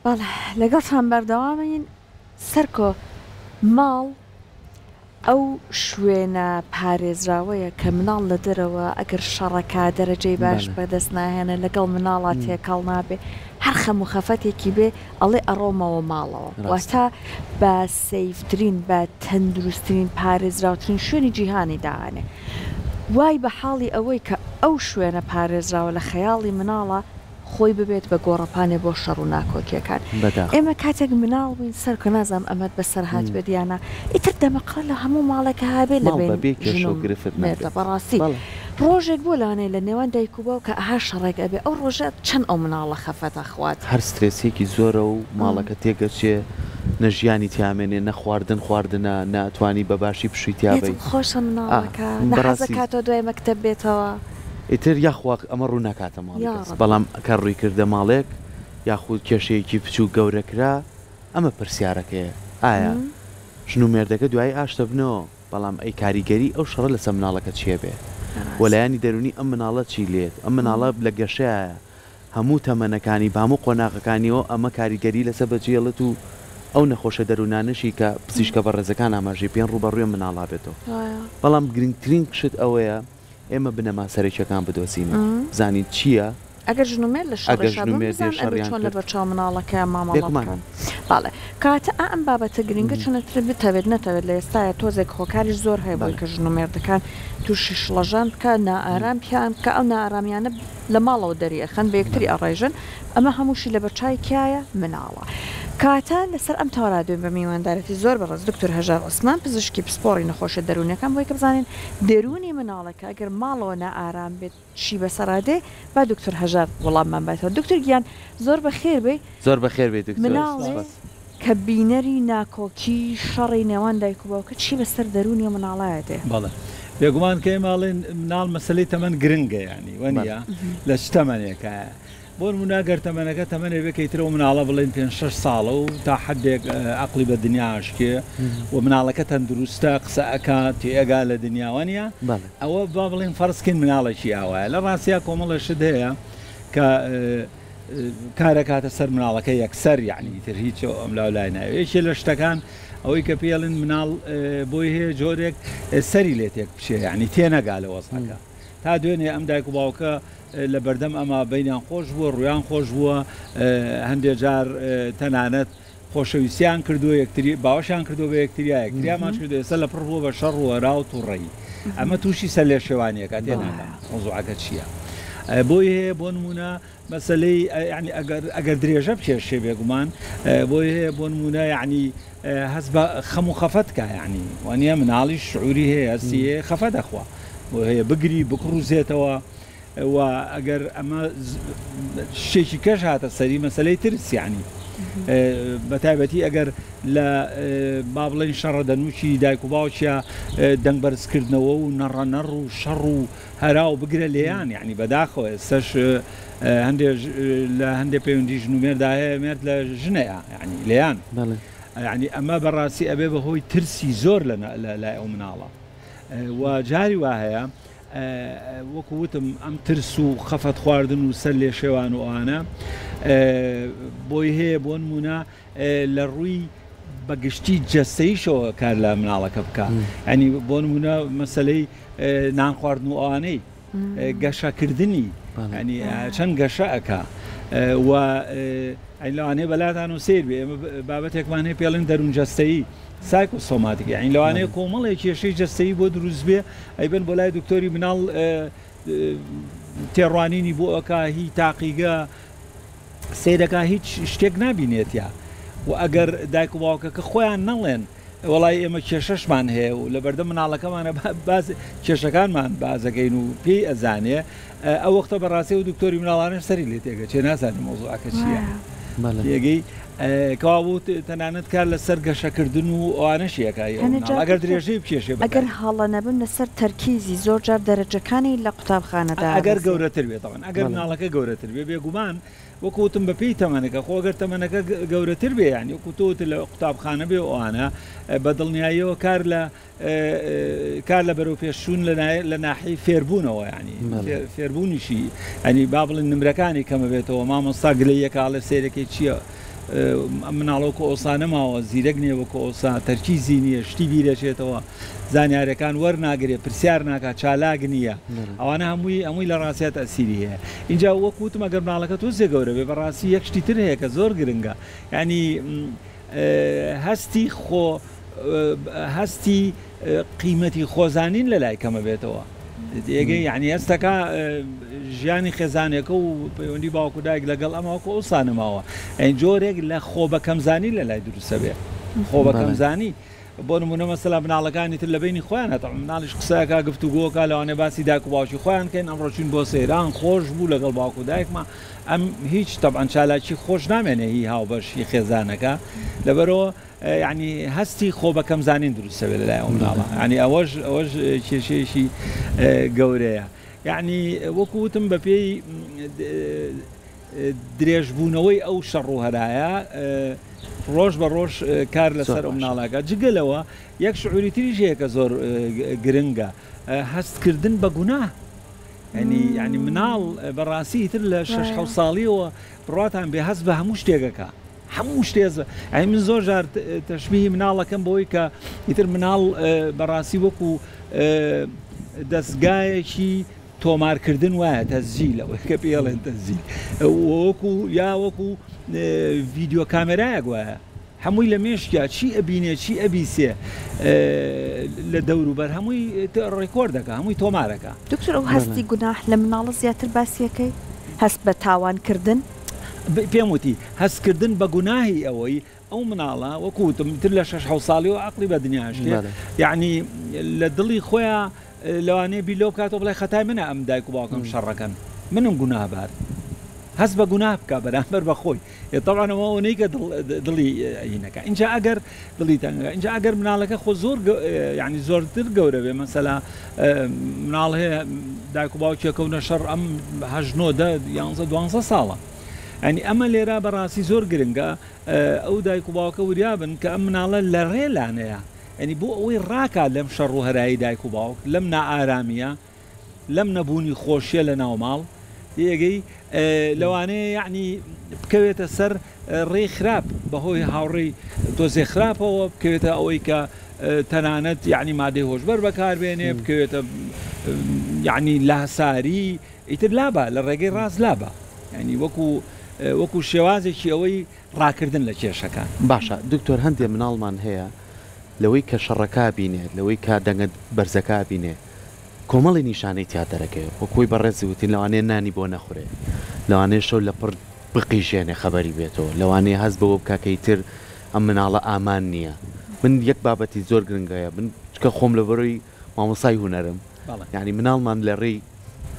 بەڵێ لەگەڵتان بەردەوامین سەرکۆ ماڵ ئەو شوێنە پارێزراوەیە کە مناڵ لە دەرەوە ئەگەر شەڕەکا دەرەجەی باش بەدەست ناهێنێ لەگەڵ مناڵا تێکەڵ نابێ هەر خەم و خەفەتێکی بێ ئەڵێ ئەڕۆمەوە ماڵەوە واتە بە سەیفترین بە تەندروستترین پارێزراوترین شوێنی جیهانی دائەنێ وای بە حاڵی ئەوەی کە ئەو شوێنە پارێزراوە لە خەیاڵی مناڵا خۆی ببێت بە گۆڕەپانێ بۆ شەڕ و ناکۆکیەکان. بەداخەوە. ئێمە کاتێک مناڵ بووین سەرکۆ نازانم ئەمەت بەسەر هاتبێت یا نا ئیتر دەمەقڕە لە هەموو ماڵێکا هەبێ لە ماڵ بەین بەبێ ژن کێشە و و گرفت مێردە نابێت. بەڕاستی بەڵێ. ڕۆژێک بووە لەوانەیە لە نێوان دایک و باوکا ئەها شەڕێک ئەبێ ئەو ڕۆژە چەند ئەو مناڵە خەفەت ئەخوات. هەر سترێسێکی زۆرە و ماڵەکە تێکەچێ نە ژیانی تیا مێنێ نە خواردن خواردنە نە ئەتوانی بە باشی پشووی تیا نە بەی. دڵخۆشە ئا مناڵەکە نە بەڕاستی. حەزەکاتەوە دوای مەکتەب بێتەوە. ئیتر یاخوا ئەمە ڕوو ناکاتە ماڵی کەس یاڕەبی. بەڵام کە ڕووی کردە ماڵێک یاخود کێشەیەکی بچووک گەورە کرا ئەمە پرسیارەکەیە ئایا ژن و مێردەکە دوایی ئاشتەبنەوە بەڵام ئەی کاریگەری ئەو شەڕە لەسەر مناڵەکە چیەبێ وە لایەنی دەروونی ئەم مناڵە چی لێت ئەم مناڵە لە گەشەیایە هەموو تەمەنەکانی بە هەموو قۆناغەکانیەوە ئەمە کاریگەری لەسەر بەجێڵێت و ئەو نەخۆشە دەروونانەشی کە پزیشکە بەڕێزەکان ئاماژەی پێن ڕووبەڕووی ئەم مناڵە بێتەوە بەڵام گرنگترین شت ئەوەیە ئێمە بنەما سەرەکیەکان بدۆزینەوە بزانین چییە؟ ئەگەر ژن و مێرد لە ئەگەر شەڕیشا ژن و بن مێردێ بزان ئەبێ شەڕیان چۆن کرد لەبەر چاو مناڵەکەیان مامەڵە بێگومان. بکەن. بەڵێ کەواتە ئا ئەم بابەتە گرنگە چون ئەتر بتەوێت نەتەوێت لە ئێستایا تۆزێک هۆکاریش زۆر هەیە بۆی بەڵێ. کە ژن و مێردەکان توشی شڵەژان بکا نائارام پیان بکا ئەو نائارامیانە لە ماڵەوە دەری ئەخەن بە یەکتری بەڵێ. ئەڕێژن ئەمە هەمووشی لەبەرچاوی کیایە؟ مناڵە. کەواتە لەسەر ئەم تەوەرە دوێن بە میواندارێتی زۆر بەڕێز دکتۆر هەژار عوسمان پزیشکی پسپۆڕی نەخۆشیە دەروونیەکان بۆی کە بزانین دەروونی مناڵێک کە ئەگەر ماڵەوە نائارام بێت چی بەسەرا دێ با دکتۆر هەژار وەڵاممان باتەوە دکتۆر گیان زۆر بەخێر بێی. زۆر بەخێر بێی دکتۆر مناڵێ سپاس. کە بینەری ناکۆکی شەڕی نێوان دایک و باوکە چی بەسەر دەروونی ئەو مناڵەیا دێ؟ بەڵێ بێگومان کە ئێمە ئەڵێین مناڵ مەسەلەی تەمەن گرنگە یانی وەنیە لە چ تەمەنێکایە بۆ نموونە گەر تەمەنەکە تەمەنێ بێ کە ئیتر ئەو مناڵە بڵێین پێنج شەش ساڵە و تا حەدێک ئەقڵی بە دنیا ئەشکێ و مناڵەکە تەندروستە قسە ئەکا تێئەگا لە دنیا وانیە ئەوە با بڵێین فەرز کەین مناڵێکی ئاوایە لە ڕاستیا کۆمەڵێ شت هەیە کە کار ئەکاتە سەر مناڵەکە یەکسەر یعنی ئیتر هیچ ئەم لاو لای ناوێ یەکێ لە شتەکان ئەوەی کە پێڵن مناڵ بۆی هەیە جۆرێک سەری لێ تێک بچێ یعنی تێنەگا لە وەزعەکە تا دوێنێ ئەم دایک و باوکە لە بەردەم ئەما بەینیان خۆش بووە، ڕوویان خۆش بووە، هەندێ جار تەنانەت خۆشەویستیان کردووە یەکتری، باوەشیان کردووە بە یەکتریا، یەکتریان ماچ کردووە، ئێستا لە پڕ بووە بە شەڕ و هەرا و تووڕەیی. ئەمە تووشی سەرلێشێوانی ئەکات، تێناگەم مەوزوعەکە چییە. بۆی هەیە بۆ نموونە مەسەلەی یەعنی ئەگەر ئەگەر درێژە بکێشێ بێگومان بۆی هەیە بۆ نموونە یەعنی هەست بە خەم و خەفەت کا یەعنی وانیە مناڵیش شعوری هەیە هەستی هەیە خەفەت ئەخوا بۆی هەیە بگری بکڕوزێتەوە و ئەگەر ئەمە شتێکی کەش هاتە سەری مەسەلەی ترس یەعنی بە تایبەتی ئەگەر لە با بڵێین شەڕە دەنووکی دایک و باوکیا دەنگ بەرزکردنەوە و نەڕەنەڕ و شەڕ و هەرا و بگرە لێیان یەعنی بەداخەوە ئێستەش هەندێ لە هەندێ پەیوەندی ژن و مێردا هەیە مێرد لە ژنەیە یەعنی لێیان یەعنی ئەمە بەڕاستی ئەبێ بە هۆی ترسی زۆر لە لای ئەو مناڵە و جاری وا هەیە وەکو وتم ئەم ترس و خەفەت خواردن و سەر لێشێوان و ئەوانە بۆی هەیە بۆ نمونە لە ڕووی بە گشتی جەستەیشەوە کار لە مناڵەکە بکە ئەنی بۆ نمونە مەسلەی نان خواردن و ئەوانەی گەشەکردنی ینی چەند گەشە ئەک و لەوانەیە بەلاتان و سیر بێ ئێمە بابەتێکمان هەیە پێڵێن دەروون جەستەیی psychosomatic یعنی لەوانەیە کۆمەڵێک کێشەی جەستەیی بۆ دروست بێ ئەیبەن بۆ لای دکتۆری مناڵ تێڕوانینی بۆ ئەکا هی تاقیگە سەیرەکا هیچ شتێک نابینێتیا و ئەگەر دایک و باوکەکە خۆیان نەڵێن وەڵای ئێمە کێشەشمان هەیە و لەبەردەم مناڵەکەمانە باس کێشەکانمان بازەکەین و پێی ئەزانێ ئەو وەختە بەڕاستی و دکتۆری مناڵانش سەری لێ تێگەچێ نازانێ مەوزوعەکە چییە تێگەی کەوابوو تەنانەت کار لەسەر گەشەکردن و ئەوانەشی ئەکا ئەگەر درێژەی بکێشێ ئەگەر هەڵە نەبم لەسەر تەرکیزی زۆر جار دەرەجەکانی لە قوتابخانەدا ئەگەر گەورەتر بێت تەبعەن ئەگەر مناڵەکە گەورەتر بێ بێگومان وەکو وتم بە پێی تەمەنەکە خۆ ئەگەر تەمەنەکە گەورەتر بێ یانی وەکو تۆ وتت لە قوتابخانە بێ و ئەوانە بە دڵنیاییەوە کار لە کار لە بەرەو پێشچوون لە ناحیەی فێربوونەوە یانی فێربوونیشی ئەنی با بڵێن نمرەکانی کەمە بێتەوە مامۆستا گلەیەکە ئەڵێ سەیرەکەی چییە؟ ئەم مناڵە وەکو ئەوسا نەماوە، زیرەک نییە وەکو ئەوسا، تەرکیزی نییە، شتی بیرەچێتەوە، زانیاریەکان وەرناگرێ، پرسیار ناکا، چالاک نییە، ئەوانە هەمووی هەمووی لە ڕاستیا تەئسیری هەیە. ئینجا وەکو وتم ئەگەر مناڵەکە تۆزێ گەورە بێ بەڕاستی یەک شتی تر هەیە کە زۆر گرنگە یانی هەستی خۆ هەستی قیمەتی خۆزانین لەلای کەمەبێتەوە تێگەی یعنی هەستەکە ژیانی خێزانێکە و پەیوەندی باوک و دایک لەگەڵ ئەمە وەکو ئەوسا نەماوە ئەین جۆرێک لە خۆ بەکەمزانی لەلای دروستە بێ خۆ بەکەمزانی بۆ نمونە مەسەلا مناڵەکانی تر لە بینی خۆیان هەتا مناڵیش قسەکە گفتوگۆکە لەوانەیە باسی دایک و باوکی خۆیان کەین ئەمڕۆ چوین بۆ سەیران خۆش بوو لەگەڵ باوک و دایکما ئەم هیچ تەبعەن چالاکی خۆش نامێنێ هی هاوبەش هی خێزانەکە لەبەرەوە یانی هەستی خۆ بەکەم زانین دروست دەبێت لەلای ئەو مناڵە یانی ئەوەش ئەوەش کێشەیەکی گەورەیە یانی وەکو وتم بەپێی درێژبوونەوەی ئەو شەڕ و هەرایە ڕۆژ بە ڕۆژ کار لەسەر ئەو مناڵەکە جگە لەوە یەک شعوری تریش هەیە کە زۆر گرنگە هەستکردن بە گوناه ینی ینی مناڵ بەڕاستی تر لە شش حەوت ساڵیەوە بڕاتان بێ هەست بە هەموو شتێکەکە هەموو شتێ ئەی من زۆر جار تەشبیهی مناڵەکەم بەوەی کە ئیتر مناڵ بەڕاستی وەکو دەستگایەکی تۆمارکردن وایە تەسجیل ئەوەی کە پێی ئەڵێن تەسجیل وەکو یا وەکو ڤیدیۆ کامێرایەک وایە هەمووی لە مێشکیا چی ئەبینێ چی ئەبیسێ لە دەوروبەر هەمووی ڕێکۆرد دەکا هەمووی تۆمارەکە. دکتۆر ئەو هەستی گوناح لە مناڵە زیاتر باسیەکەی هەست بە تاوان کردن؟ پێم وتی هەست کردن بە گوناهی ئەوەی ئەو مناڵە وەکو وتم تر لە شەش حەوت ساڵیەوە عەقڵی بە دنیا شتێ یەعنی لە دڵی خۆیا لەوانەیە بیر لەوە بکاتەوە بڵێ خەتای منە ئەم دایک و باوکم شەڕەکەن منم گوناهبار هەست بە گوناه بکا بەرامبەر بە خۆی تەبعەن ئەوە ئەوەنەی کە دڵی هینەکە ئینجا ئەگەر دڵی تەنگە ئینجا ئەگەر مناڵەکە خۆ زۆر یعنی زۆرتر گەورە بێ مەسەلا مناڵ هەیە دایک و باوکیە کەونە شەڕ ئەم هەشت نۆ دە یانزە دوانزە ساڵە ئەنی ئەمە لێرە بەڕاستی زۆر گرنگە ئەو دایک و باوکە وریابن کە ئەم مناڵە لە ڕێ لانەیە یانی بۆ ئەوەی ڕاکات لەم شەڕ و هەرایەی دایک و باوک، لەم نائارامییە، لەم نەبوونی خۆشییە لە ناو ماڵ، تێئەگەی؟ لەوانەیە یەعنی بکەوێتە سەر ڕێی خراپ بە هۆی هاوڕێی تۆزێ خراپەوە، بکەوێتە ئەوەی کە تەنانەت یەعنی مادەی هۆشبەر بەکار بێنێ، بکەوێتە یەعنی لاساری، ئیتر لابا لە ڕێگەی ڕاست لابا. یانی وەکوو وەکوو شێوازێکی ئەوەی ڕاکردن لە کێشەکان. باشە دکتۆر هەندێ مناڵمان هەیە لەوەی کە شەڕەکە ئەبینێت لەوەی کە دەنگە بەرزەکە ئەبینێ کۆمەڵی نیشانەی تیا دەرەکەوێ وەک خۆی بەڕێزت وتین لەوانەیە نانی بۆ نەخورێ لەوانەیە شەو لەپڕ بقیژێنێ خەبەری بێتەوە لەوانەیە هەست بەوە بکا کە ئیتر ئەم مناڵە ئامان نیە من یەک بابەتی زۆر گرنگ هەیە من چونکە خۆم لەبەرەی مامۆستای هونەرم یانی مناڵمان لە ڕێی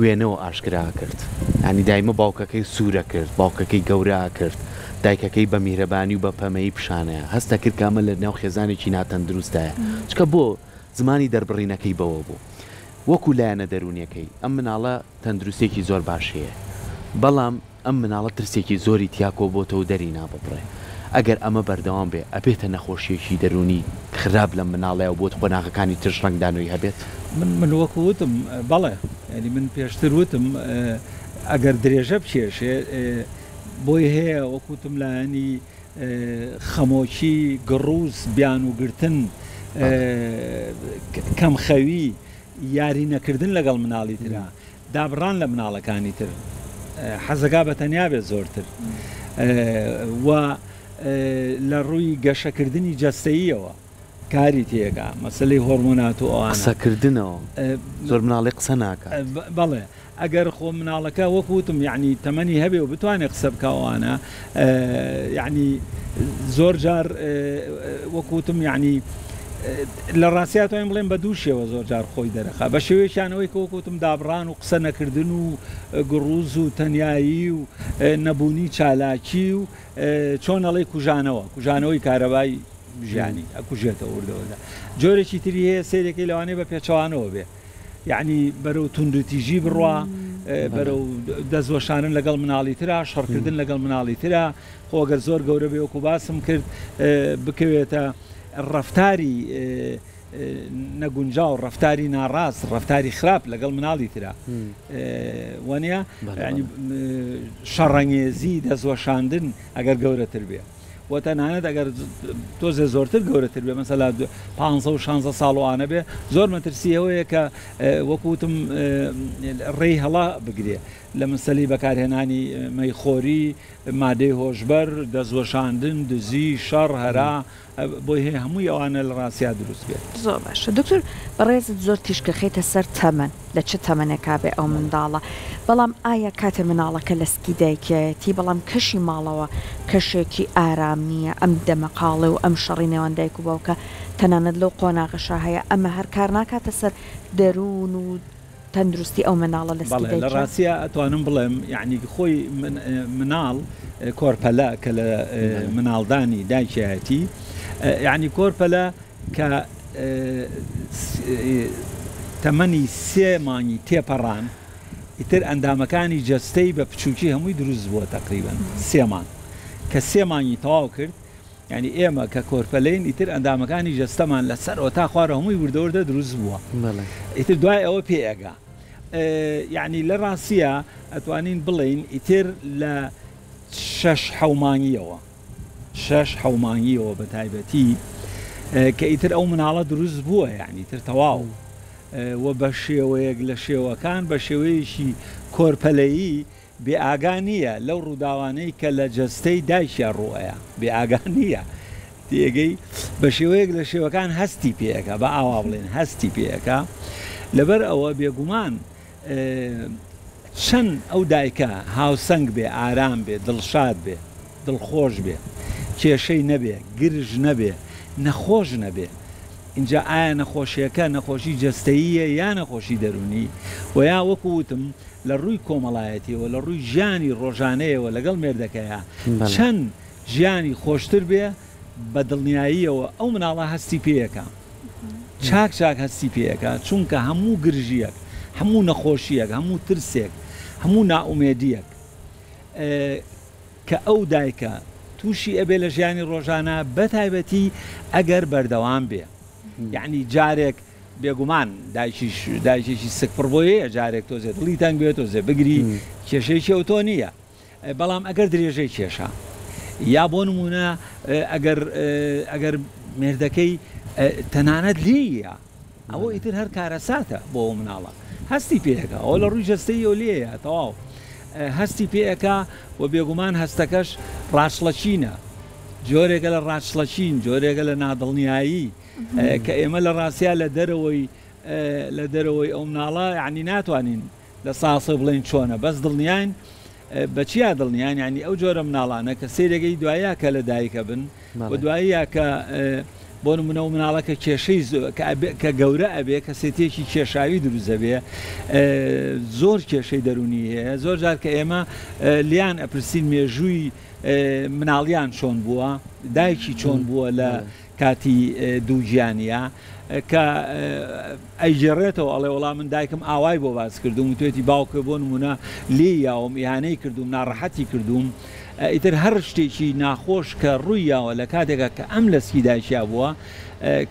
وێنەوە ئاشکرا ئەکرد یانی دایمە باوکەکەی سوور ئەکرد باوکەکەی گەورە ئەکرد دایکەکەی بە میهرەبانی و بە پەمەیی پیشانەیا هەست ئەکرد کە ئەمە لە ناو خێزانێکی ناتەندروستدایە چونکە بۆ زمانی دەربڕینەکەی بەوە بوو وەکو لایەنە دەروونیەکەی ئەم مناڵە تەندروستیەکی زۆر باش هەیە بەڵام ئەم مناڵە ترسێکی زۆری تیا کۆبۆتەوە و دەری ناببڕێ ئەگەر ئەمە بەردەوام بێ ئەبێتە نەخۆشیەکی دەروونی خراپ لەم مناڵەیا و بۆت قۆناغەکانی ترش ڕەنگدانەوەی هەبێت؟ من من وەکو وتم بەڵێ یانی من پێشتر وتم ئەگەر درێژە بکێشێ بۆی هەیە وەکو وتم لایەنی خەمۆکی گڕوز بیانوو گرتن کەم خەوی یاری نەکردن لەگەڵ مناڵی ترا دابڕان لە مناڵەکانی تر حەزەکا بە تەنیا بێت زۆرتر و لە ڕووی گەشەکردنی جەستەییەوە کاری تێکا مەسەلەی هۆرمۆنات و ئەوانە. قسەکردنەوە زۆر مناڵی قسە ناکات. بەڵێ ئەگەر خۆ مناڵەکە وەک وتم یەعنی تەمەنی هەبێ و بتوانێ قسە بکا ئەوانە یەعنی زۆر جار وەک وتم یەعنی لە ڕاستیا توانین بڵێن بە دوو شێوە زۆر جار خۆی دەرەخا بە شێوەیەکیان ئەوەی کە وەک وتم دابڕان و قسە نەکردن و گڕوز و تەنیایی و نەبوونی چالاکی و چۆن ئەڵێی کوژانەوە کوژانەوەی کارەبای ژیانی ئەکوژێتەوە وردە وردە جۆرێکی تری هەیە سەیرەکەی لەوانەیە بە پێچەوانەوە بێ یعنی بەرەو توندوتیژی بڕوا بەرەو دەستوەشانن لەگەڵ مناڵی ترا شەڕکردن لەگەڵ مناڵی ترا خۆ گەر زۆر گەورە بێ وەکو باسم کرد بکەوێتە ڕەفتاری. نەگونجاو، ڕەفتاری ناڕاست، ڕەفتاری خراپ لەگەڵ مناڵی ترا وانە یانی شەڕەنگێزی، دەستوەشاندن ئەگەر گەورەتر بێ و تەنانەت ئەگەر تۆزێ زۆرتر گەورەتر بێ مەسەلا پانزە و شانزە ساڵ و ئانە بێ زۆر مەترسی ئەوەیە کە وەکو وتم ڕێی هەڵە بگرێ لە مەسەلەی بەکارهێنانی مەیخۆری، مادەی هۆشبەر، دەستوەشاندن، دزی، شەڕ، هەرا، بۆی هەیە هەمووی ئەوانە لە ڕاستیا دروست بێت. زۆر باشە دکتۆر بەڕێزت زۆر تیشک ئەخەیتە سەر تەمەن لە چ تەمەنێکا بێ ئەو منداڵە بەڵام ئایا کاتێ مناڵەکە لە سکی دایکیایەتی بەڵام کەشی ماڵەوە کەشێکی ئارام نییە ئەم دەمەقاڵێ و ئەم شەڕی نێوان دایک و باوکە تەنانەت لەو قۆناغەشا هەیە ئەمە هەر کار ناکاتە سەر دەروون و تەندروستی ئەو مناڵە لە سکی بەڵێ لە دایکیا؟ ڕاستیا ئەتوانم بڵێم یەعنی خۆی مناڵ کۆرپەلە کە لە مناڵدانی دایکیایەتی یەعنی کۆرپەلە کە تەمەنی سێ مانگی تێپەڕان ئیتر ئەندامەکانی جەستەی بە بچووکی هەمووی دروست بووە تەقریبەن سێ مانگ کە سێ مانگی تەواو کرد یانی ئێمە کە کۆرپەلەین ئیتر ئەندامەکانی جەستەمان لە سەرەوە تا خوارەوە هەمووی وردە وردە دروست بووە ئیتر دوای ئەوە پێ ئەگا یانی لە ڕاستیە ئەتوانین بڵێین ئیتر لە شەش حەو مانگیەوە شەش حەو مانگیەوە بە تایبەتی کە ئیتر ئەو مناڵە دروست بووە یانی تر تەواو و بە شێوەیەک لە شێوەکان بە شێوەیەکی کۆرپەلەیی بێ ئاگا نییە لەو ڕووداوانەی کە لە جەستەی دایکیا ڕووئەیا، بێ ئاگا نییە، تێگەی؟ بە شێوەیەک لە شێوەکان هەستی پێ ئەکا، با ئاوا بڵێین هەستی پێ ئەکا، لەبەر ئەوە بێگومان چەند ئەو دایکە هاوسەنگ بێ، ئارام بێ، دڵشاد بێ، دڵخۆش بێ، کێشەی نەبێ، گرژ نەبێ، نەخۆش نەبێ، ئینجا ئایا نەخۆشیەکە نەخۆشی جەستەییە یا نەخۆشی دەروونی، وە یا وەکو وتم لە ڕووی کۆمەڵایەتیەوە، لە ڕووی ژیانی ڕۆژانەیەوە لەگەڵ مێردەکەیا چەند ژیانی خۆشتر بێ، بە دڵنیاییەوە ئەو مناڵە هەستی پێیەکا، چاک چاک هەستی پێیەکا، چونکە هەموو گرژییەک، هەموو نەخۆشییەک، هەموو ترسێک، هەموو نائومێدییەک کە ئەو دایکە تووشی ئەبێ لە ژیانی ڕۆژانە، بە تایبەتی ئەگەر بەردەوام بێ، یەعنی جارێک بێگومان دایکیش دایکێکی سکپڕ بۆی هەیە جارێک تۆزێ دڵی تەنگ بێت تۆزێ بگری کێشەیەکی ئەوتۆ نییە بەڵام ئەگەر درێژەی کێشا یا بۆ نمونە ئەگەر ئەگەر مێردەکەی تەنانەت لێیە ئەوە ئیتر هەر کارەساتە بۆ ئەو مناڵە هەستی پێەکە ئەو لە ڕووی جەستەیەوە لێیە تەواو هەستی پێەکە و بێگومان هەستەکەش ڕاچڵەکینە جۆرێکە لە ڕاچڵەکین جۆرێکە لە نادڵنیایی کە ئێمە لە ڕاستیا لە دەرەوەی لە دەرەوەی ئەو مناڵە یعنی ناتوانین لە ساسە بڵێین چۆنە بەس دڵنیاین بە چیا دڵنیان یعنی ئەو جۆرە مناڵانە کە سەیرەکەی دوایە کە لە دایکە بن و دواییە کە بۆ نمونە و مناڵەکە کێشەی کە گەورە ئەبێ کەسێتیەکی کێشاوی دروست دەبێ زۆر کێشەی دەرونی هەیە زۆر جار کە ئێمە لیان ئەپرسین مێژووی مناڵیان چۆن بووە دایکی چۆن بووە لە کاتی دووگیانیە کە ئەیگێڕێتەوە ئەڵێ وەڵا من دایکم ئاوای بۆ باس کردووم وتوێتی باوکە بۆ نمونە لێی یاوم ئیهانەی کردووم ناڕەحەتی کردووم ئیتر هەر شتێکی ناخۆش کە ڕووی یاوە لە کاتێکا کە ئەم لە سکی دایکیا بووە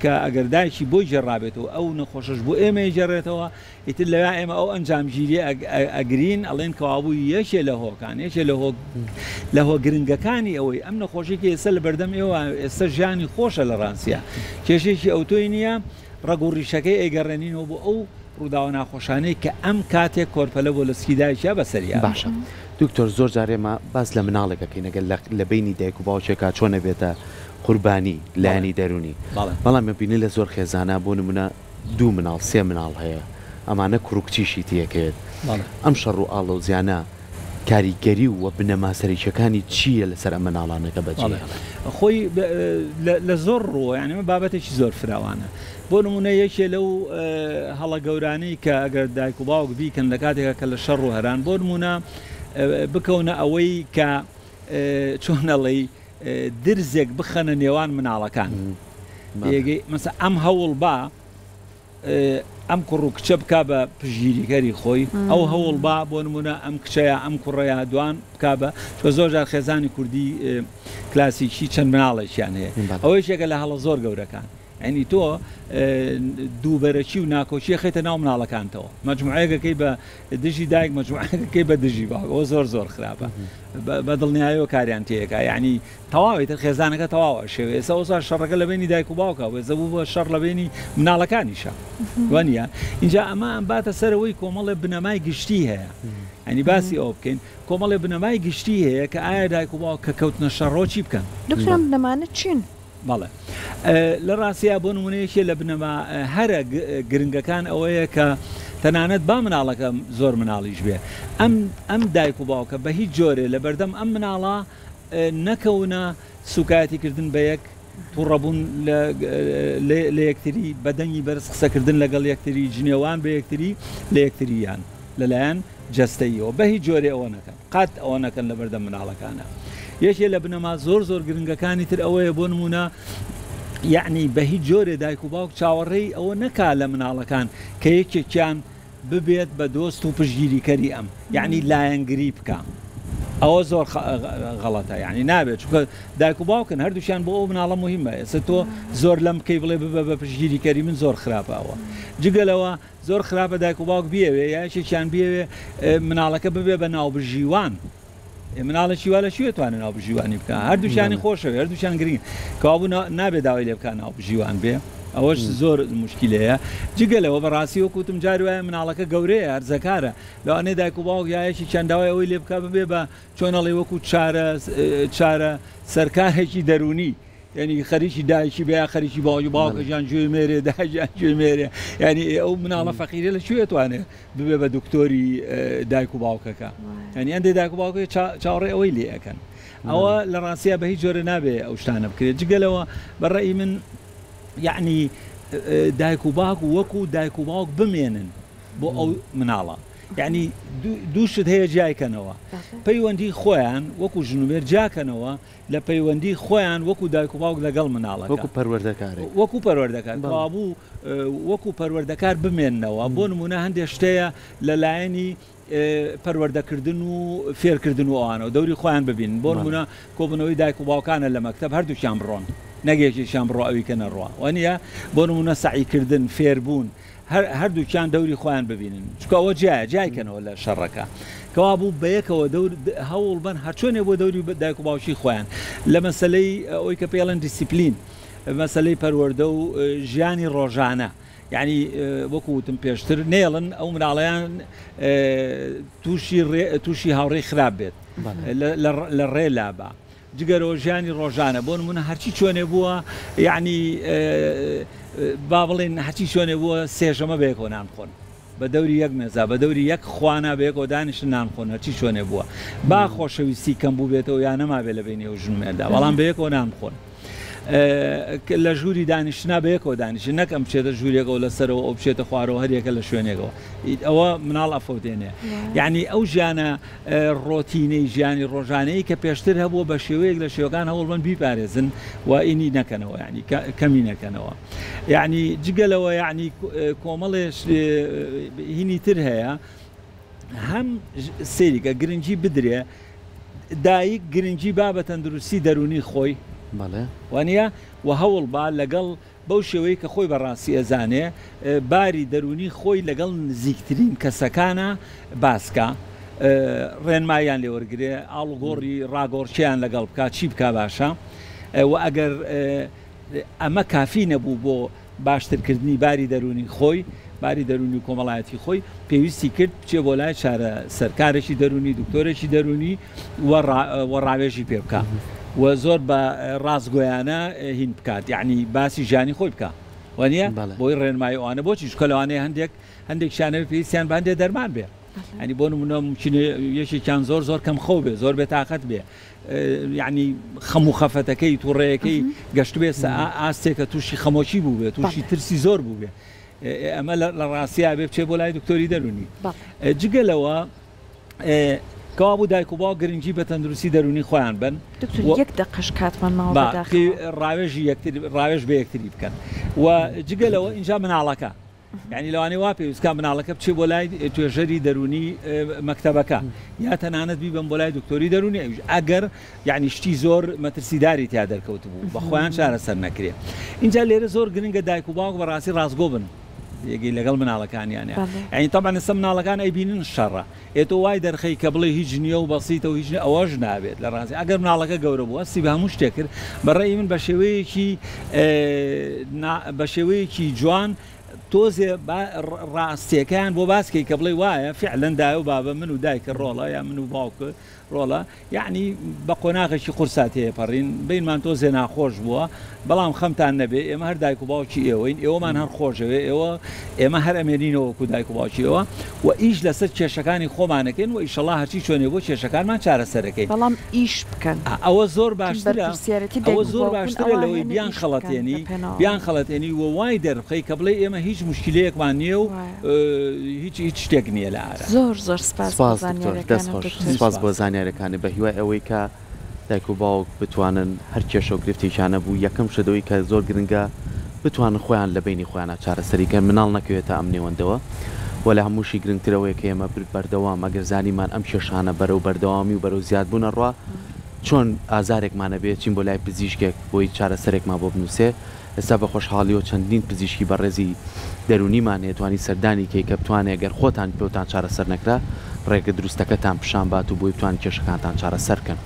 کە ئەگەر دایکی بۆی گێڕابێتەوە ئەو نەخۆشەش بۆ ئێمەی گێڕێتەوە ئیتر لەویا ئێمە ئەو ئەنجامگیریە ئەگرین ئەڵێن کەوابوو یەکێ لە هۆکان یەکێ لە هۆ لە هۆ گرنگەکانی ئەوەی ئەم نەخۆشی کە ئێستا لە بەردەم ئێوە ئێستا ژیانی خۆشە لە ڕاستیا کێشێکی ئەوتۆی نییە ڕەگ و ڕیشەکەی ئەیگەڕێنینەوە بۆ ئەو ڕووداوە ناخۆشانەی کە ئەم کاتێک کۆرپەلە بۆ لە سکی دایکیا بەسەریا باشە دکتۆر زۆر جار ئێمە باس لە مناڵێک ئەکەین ئەگەر لە بەینی دایک و باوکێکا چۆن ئەبێتە قوربانی لایەنی دەروونی بەڵام ئەبینی لە زۆر خێزانا بۆ نمونە دوو مناڵ سێ مناڵ هەیە ئەمانە کوڕ و کچیشی تێکەوێت ئەم شەڕ و ئاڵۆزیانە کاریگەری و بنەما سەرەکیەکانی چییە لەسەر ئەم مناڵانە کە بەجێی هێڵن؟ خۆی لە زۆر ڕووەوە یانی ئەمە بابەتێکی زۆر فراوانە بۆ نموونە یەکێ لەو هەڵە گەورانەی کە ئەگەر دایک و باوک بیکەن لە کاتێکا کە لە شەڕ و هەران بۆ نموونە بکەونە ئەوەی کە چۆن ئەڵێی درزێک بخەنە نێوان مناڵەکان مەسە ئەم هەوڵ با ئەم کوڕ و کچە بک بە پشگیریکەری خۆی ئەو هەوڵ با بۆ نمونە ئەم کچەیە ئەم کوڕەیە دوان بک بە چۆ زۆر جار خێزانی کوردی کلاسیکی چەند مناڵێکیان هەیە ئەوەیشێکە لە هەڵە زۆر گەورەکان. یانی تۆ دووبەرەکی و ناکۆکی ئەخەیتە ناو مناڵەکانتەوە مەجموعەیەک ئەکەی بە دژی دایک مەجموعەیەک ئەکەی بە دژی باوک ئەوە زۆر زۆر خراپە بە دڵنیایەوە کاریان تێیەکا یانی تەواوی تر خێزانەکە تەواو ئەشێوێ ئێستا ئەوسا شەڕەکە لە بەینی دایک و باوکا بوو ئێستا بوو بە شەڕ لە بەینی مناڵەکانیشا وانییە ئینجا ئەمە ئەمباتە سەرەوەی کۆمەڵێ بنەمای گشتی هەیە یانی باسی ئەوە بکەین کۆمەڵێ بنەمای گشتی هەیە کە ئایا دایک و باوک کە کەوتنە شەڕەوە چی بکەن؟ دکتۆر ئەم بنەمانە چین؟ بەڵێ. لە ڕاستیا بۆ نموونە یەکێ لە بنەما هەرە گرنگەکان ئەوەیە کە تەنانەت با مناڵەکە زۆر مناڵیش بێ ئەم ئەم دایک و باوکە بە هیچ جۆرێ لە بەردەم ئەم مناڵە نەکەونە سوکایەتی کردن بە یەک، توڕەبوون لە یەکتری، بە دەنگی بەرز قسەکردن لەگەڵ یەکتری، جنێوان بە یەکتری لە یەکتری یان لەلایەن جەستەییەوە بە هیچ جۆرێ ئەوە نەکەن. قەت ئەوە نەکەن لەبەردەم مناڵەکانا. یەکێ لە بنەما زۆر زۆر گرنگەکانی تر ئەوەیە بۆ نموونە یەعنی بە هیچ جۆرێ دایک و باوک چاوەڕێی ئەوە نەکا لە مناڵەکان کە یەکێکیان ببێت بە دۆست و پشتگیریکەری ئەم یەعنی لایەنگری بکا ئەوە زۆر غەڵەتە یەعنی نابێت چونکە دایک و باوکن هەردووکیان بۆ ئەو مناڵە موهیمە ئێستا تۆ زۆر لەم بکەی بڵێ ببە بە پشتگیریکەری من زۆر خراپە ئەوە جگە لەوە زۆر خراپە دایک و باوک بیەوێ یا یەکێکیان بیەوێ مناڵەکە ببێ بە ناوبژیوان ئێ مناڵێکی وا لە کوێ توانێ ناوبژیوانی بکا هەردووکیانی خۆشەوێ هەردووکیان گرنگ کەوابوو نابێ داوای لێ بکا ناوبژیوان بێ ئەوەش زۆر مشکلەیە جگە لەوە بەڕاستی وەکو وتم جاری وایە مناڵەکە گەورەیە هەرزەکارە لەوانەیە دایک و باوک یا یەکێکیان داوای ئەوەی لێ بکا ببێ بە چۆن ئەڵێ وەکو چارە چارە سەرکارێکی دەروونی یانی خەریکی دایکی بێ یا خەریکی باوکی باوکە گیان گوێی مێرێ دایکیان گوێی مێرێ یانی ئەو مناڵە فەقیرە لە کوێ توانێ ببێ بە دکتۆری دایک و باوکەکە یانی ئەندێ دایک و باوکە چاوەڕێ ئەوەی لێ ئەکەن ئەوە لە ڕاستیا بە هیچ جۆرە نابێ ئەو شتانە بکرێت جگەلەوە بە ڕەئی من یعنی دایک و باوک وەکو دایک و باوک بمێنن بۆ ئەو مناڵە یعنی دوو شت هەیە جیایکەنەوە پەیوەندی خۆیان وەکو ژن و مێرد جیاکەنەوە لە پەیوەندی خۆیان وەکو دایک و باوک لەگەڵ مناڵەکە. وەکو پەروەردەکارێک. وەکو پەروەردەکار. کەوابوو وەکو پەروەردەکار بمێننەوە. بۆ نموونە هەندێ شت هەیە لە لایەنی پەروەردەکردن و فێرکردن و ئەوانەوە دەوری خۆیان ببینن. بۆ نموونە کۆبوونەوەی دایک و باوکانە لە مەکتەب هەردووکیان بڕۆن نەک یەکێکیان بڕوا ئەوی کە نەڕوا. وانییە؟ بۆ نموونە سەعیکردن، فێربوون. هەردووکیان دەوری خۆیان ببینن چونکە ئەوە جیایە جیای کەنەوە لە شەڕەکە کەوابوو بەیەکەوە دەور هەوڵ بەن هەرچۆنێ بۆ دەوری دایک و باوکی خۆیان لە مەسەلەی ئەوەی کە پێڵێن دیسیپلین مەسەلەی پەروەردە و ژیانی ڕۆژانە یعنی وەکو وتم پێشتر نێڵن ئەو مناڵیان تووشی تووشی هاوڕێی خراپ بێت لە ڕێ لابا جگەرەوە ژیانی ڕۆژانە بۆ نمونە هەرچی چۆنێ بووە یەعنی با بڵێن هەرچی چۆنێ بووە سێژەمە بەیەکەوە نان بخۆن بە دەوری یەک مێزا بە دەوری یەک خوانا بەیەکەوە دانیشن نان بخۆن هەرچی چۆنێ بووە با خۆشەویستی کەم بووبێتەوە یا نەمابێ لە بەینی ئەو ژن و مێردا بەڵام بەیەکەوە نان بخۆن لە ژووری دانیشتنا بەیەکەوە دانیشن نەک ئەم بچێتە ژوورێکەوە لەسەرەوە ئەو بچێتە خوارەوە هەریەکە لە شوێنێکەوە ئەوە مناڵ ئەفەوتێنێ یعنی ئەو ژیانە ڕۆتینەی ژیانی ڕۆژانەی کە پێشتر هەبووە بە شێوەیەک لە شێوەکان هەوڵبەن بیپارێزن و ئینی نەکەنەوە یعنی کەمی نەکەنەوە یعنی جگە لەوە یعنی کۆمەڵێ هینی تر هەیە هەم سەیریکە گرنگی بدرێ دایک گرنگی با بە تەندروستی دەروونی خۆی بەڵێ وانە و هەوڵ با لەگەڵ بەو شێوەی کە خۆی بە ڕاستی ئەزانێ باری دەروونی خۆی لەگەڵ نزیکترین کەسەکانا باس کا، ڕێنماییان لێ وەرگرێ، ئاڵوگۆڕی ڕاگۆڕکێیان لەگەڵ بکا چی بکا باشە و ئەگەر ئەمە کافی نەبوو بۆ باشترکردنی باری دەروونی خۆی، باری دەروونی و کۆمەڵایەتی خۆی، پێویستی کرد بچێ بۆ لای چارەسەرکارێکی دەروونی، دکتۆرێکی دەروونی و و ڕاوێژی پێ بکا و زۆر بە ڕاستگۆیانە هین بکات یەعنی باسی ژیانی خۆی بکا وانیە بۆی ڕێنمایی ئەوانە بۆچی چونکە لەوانەیە هەندێک هەندێکیان هەبێ پێویستیان بە هەندێک دەرمان بێ یانی بۆ نمونە ممکنە یەکێکیان زۆر زۆر کەم خەو بێ زۆر بێتاقەت بێ یعنی خەم و خەفەتەکەی تووڕەیەکەی گەشتبێ ئاستێکە تووشی خەمۆکی بوو بێ تووشی ترسی زۆر بوو بێ ئەمە لە ڕاستیا بێ بچێ بۆ لای دکتۆری دەرونی جگە لەوە کەوابوو دایک و باوک گرنگی بە تەندروستی دەروونی خۆیان بەن. دکتۆر یەک دەقەش کاتمان ماوە بەداخەوە. ڕاوێژی یەکتر ڕاوێژ بە یەکتری بکەن و جگە لەوە ئینجا مناڵەکە. یانی لەوانەیە وا پێویست کا مناڵەکە بچێ بۆ لای توێژەری دەروونی مەکتەبەکە یا تەنانەت بیبەم بۆ لای دکتۆری دەروونی ئەویش ئەگەر یعنی شتی زۆر مەترسیداری تیا دەرکەوتبوو بە خۆیان چارەسەر نەکرێ اینجا لێرە زۆر گرنگە دایک و باوک بەڕاستی ڕاستگۆ بن یەگەی لەگەڵ مناڵەکانیانە یعنی طبعا ئێستا مناڵەکان ئەیبینن شەڕە ئێ تۆ وای دەرخەی کە بڵێی هیچ نییە و بەسیتە و هیچ نییە ئەوەش نابێت لە ڕاستی ئەگەر مناڵەکە گەورە بوو هەستی بە هەموو شتێک کرد بە ڕەئی من بە شێوەیەکی بە شێوەیەکی جوان تۆزێ ڕاستیەکەیان بۆ باس کەی کە بڵێ وایە فعلەن دایە و بابە من و دایکە ڕۆڵە یا من و باوکە ڕۆڵە یەعنی بە قۆناغێکی قورسا تێپەڕین، بەینمان تۆزێ ناخۆش بووە، بەڵام خەمتان نەبێ ئێمە هەر دایک و باوکی ئێوەین، ئێوەمان هەر خۆشەوێ، ئێوە ئێمە هەر ئەمێنینەوە وەکوو دایک و باوکی ئێوە و ئیش لەسەر کێشەکانی خۆمان ئەکەین و ئیشەڵا هەرچی چۆنێ بووە کێشەکانمان چارەسەر ئەکەین. بەڵام ئیش بکەن. ئەوە زۆر چون باشترە، بەرپرسیارێتی دایک ئەوە و زۆر باوک بوون باشترە ئەوا لەوەی هێنە ئیش بکەن بیانخەڵەتێنی، لە پێناو ئەوە. بیانخەڵەتێنی و وای دەربخەی کە بڵێی ئێمە هیچ موشکیلەیەکمان نییە و وایە. هیچ هیچ شتێک نییە لە ئارا. زۆر زۆر سپاس بۆ سپاس دکتۆر دەست زانیاریەکانت خۆش دکتۆر. سپاس بۆ سپاس. زانیارەکانت بە هیوای ئەوەی کە دایک و باوک بتوانن هەر کێشە و گرفتێکیان هەبوو یەکەم شت ئەوەی کە زۆر گرنگە بتوانن خۆیان لە بەینی خۆیانا چارەسەری کەن مناڵ نەکەوێتە ئەم نێوەندەوە وە لە هەمووشی گرنگتر ئەوەیە کە ئێمە بەردەوام ئەگەر زانیمان ئەم کێشانە بەرەو بەردەوامی و بەرەو زیادبوون ئەڕوا چۆن ئازارێکمان هەبێ چین بۆ لای پزیشکێک بۆی چارەسەرێکمان بۆ بنووسێ ئێستا بە خۆشحاڵیەوە چەندین پزیشکی بەڕێزی دەروونیمان هەیە توانی سەردانی کەی کە بتوانێ گەر خۆتان پێوتان چارەسەر نەکرا ڕێگە دروستەکەتان پیشان بات و بۆی بتوان کێشەکانتان چارەسەر کەن.